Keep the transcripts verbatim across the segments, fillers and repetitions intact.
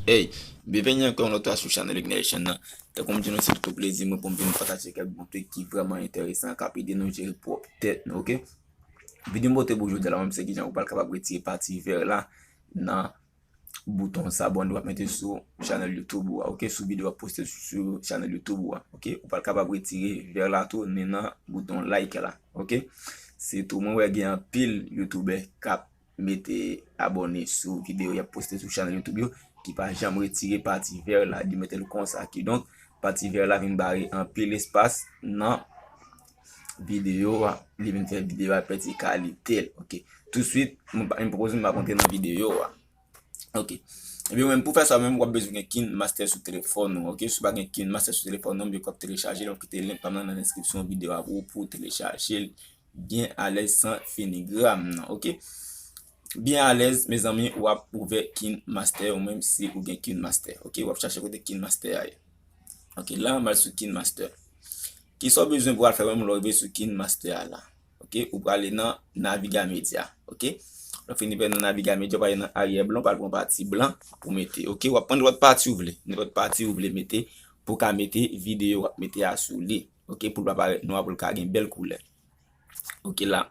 Hey, byenveni ankò yon lòt fwa sou chanèl Ignite Nation nan. Tankou m di nou, se toujou plezi mwen pou m vin pataje kèk bon trik ki vrèman enteresan, k ap ede nou jere pwòp tèt nou, oke? Videyo m pote pou jodi a la, mwen, se kijan ou pral kapab retire pati vè la nan bouton sabone w ap mete sou chanèl YouTube ou a, oke? Sou videyo w ap poste sou, sou chanèl YouTube ou a, oke? Ou pral kapab retire vè la tou, ni nan bouton like la, oke? Se tou, mwen wè gen anpil youtubè k ap mete abòne sou videyo y ap poste sou chanèl YouTube yo, ki pa janm retire pati vè la, li mete l konsa. Kidonk, pati vè la vin bare anpil espas nan videyo a, li vin fè videyo a pèdi kalite l, oke? Touswit, mwen pa, mwen pwopoze m ap antre nan videyo a. Oke. Ebyen, menm pou fè sa, menm w ap bezwen gen KineMaster sou telefòn ou, oke? Si w pa gen KineMaster sou telefòn ou, m yo k ap telechaje l, w ap kite link pa m nan nan deskripsyon videyo a pou, pou w telechaje l byen alèz san finigram nan, oke? Byen alèz, mezanmi, w ap ouvè KineMaster ou menm si ou gen KineMaster, oke? W ap chache kote KineMaster a ye. Oke, la, m al sou KineMaster. Kisa w bezwen pou w al fè menm lè w rive sou KineMaster a la? Oke, ou prale nan Naviga Media, oke? Lè w fin rive nan Naviga Media, w prale nan aryè blan, w pral pran pati blan pou mete, oke? W ap pran nenpòt pati ou vle, nenpòt pati ou vle mete, pou w ka mete videyo w ap mete a sou li, oke? Pou l pa parèt nwa, pou l ka gen bèl koulè. Oke, la.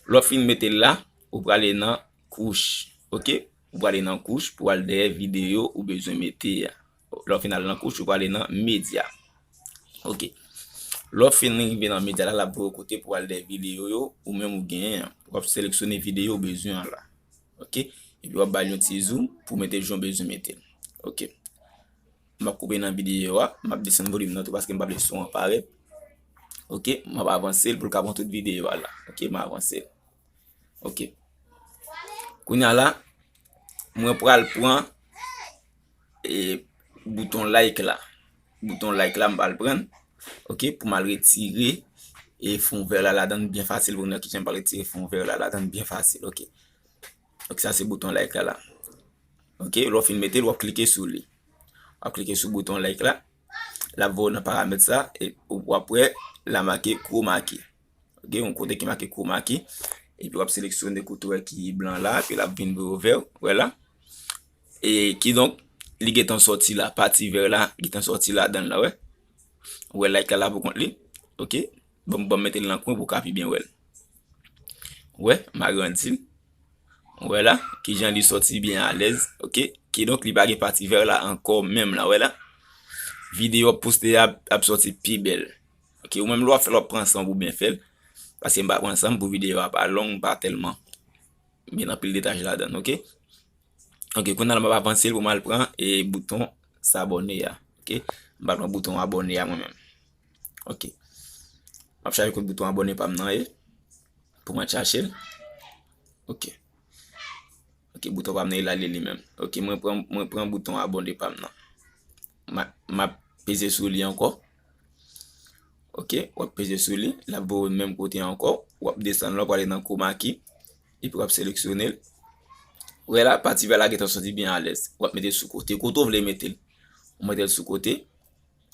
Lè w fin mete l la, ou prale nan kouch, oke? Ou prale nan kouch pou al dèyè videyo ou bezwen mete a. Lè w fin al nan kouch, ou prale nan medya. Oke. Lè w fin rive nan medya la, l ap voye w kote pou al dèyè videyo yo, ou menm ou genyen an. W ap seleksyone videyo ou bezwen an la. Oke? Epi w ap ba l yon ti zoom pou mete jan w bezwen mete l. Oke. M ap koupe nan videyo a, m ap desann volim nan tou paske m pa vle son an parèt. Oke, m ap avanse l pou l ka pran tout videyo a la. Oke, m avanse l. Oke. Kounye a la, mwen pral pran, e, bouton like la. Bouton like la, m pral pran l. Oke, pou m al retire, e, fon vè la ladan l byen fasil. Pou nou wè kijan m pral retire fon vè la ladan l byen fasil. Oke. Donk, sa se bouton like la la. Oke, lè w fin mete l, w ap klike sou li. W ap klike sou bouton like la. L ap voye w nan paramèt sa, e w ap wè la make chroma key. Oke, yon kote ki make chroma key. Epi w ap seleksyone kote w wè ki blan la, epi l ap vin voye w vè, wè la. E kidonk, li gentan sòti la, pati vè la, gentan sòti ladan l la, wè. Ou wè like la la pou kont li. Oke, ban m, ban m mete l nan kwen pou w ka pi byen wè l. Wè, m agrandi l. Wè la, kijan li sòti byen alèz, oke? Kidonk, li pa gen pati vè la ankò menm la, wè la. Videyo w ap poste a ap, ap sòti pi bèl. Oke, ou menm lè w ap fè l, w ap pran san w pou byen fè l. Paske m pa pran san m pou videyo a pa long, m pa tèlman met anpil detay ladan l, oke? Oke, kounye a la m ap avanse l pou m al pran, e, bouton sabone a. Oke, m pral pran bouton abòne a mwen menm. Oke. M ap chache kote bouton abòne pa m nan ye. Pou mwen chache l. Oke. Oke, bouton pa m nan ye la, li li menm. Oke, mwen pran, mwen pran bouton abòne pa m nan. M a, m ap peze sou li ankò. Oke, w ap peze sou li, l ap voye w menm kote ankò. W ap desann la, w ap prale nan chroma key. Epi w ap seleksyone l. Wè la, pati vè la gentan sòti byen alèz. W ap mete l sou kote. Kote w vle mete l. Ou mete l sou kote.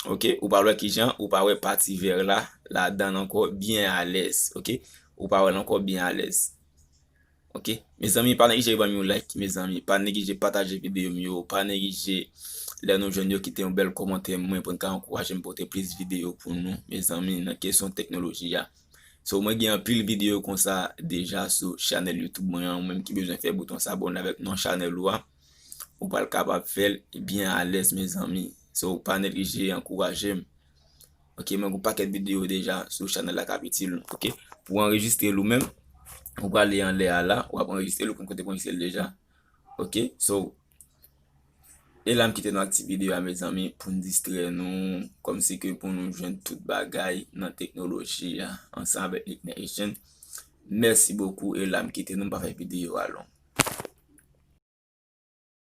Oke, ou pral wè kijan, ou pral wè pati vè la, ladan l ankò byen alèz. Oke, ou pral wè l ankò byen alèz. Oke, mezanmi, pa neglije ban m yon like, mezanmi. Pa neglije pataje videyo m yo. Pa neglije lè nou jwenn yo, kite yon bèl kòmantè mwen pou n ka ankouraje m pote plis videyo pou nou, mezanmi, nan kesyon teknoloji a. So, mwen gen anpil videyo konsa deja sou chanèl YouTube mwen an, ou menm ki bezwen fè bouton sabone avèk non chanèl ou a, ou pral kapab fè l byen alèz, mezanmi. So, pa neglije ankouraje m. Oke, mwen gen yon pakèt videyo deja sou chanèl la k ap itil nou, oke? Pou w anrejistre l ou menm, ou prale anlè a la, w ap anrejistre l, ou konn kote pou anrejistre l deja. Oke, so, e la m kite nou ak ti videyo a, mezanmi, pou n distrè nou, kòmsi ke pou nou jwenn tout bagay nan teknoloji a, ansanm avèk Nick Nation. Mèsi bokou, e la m kite nou, m pa fè videyo a long.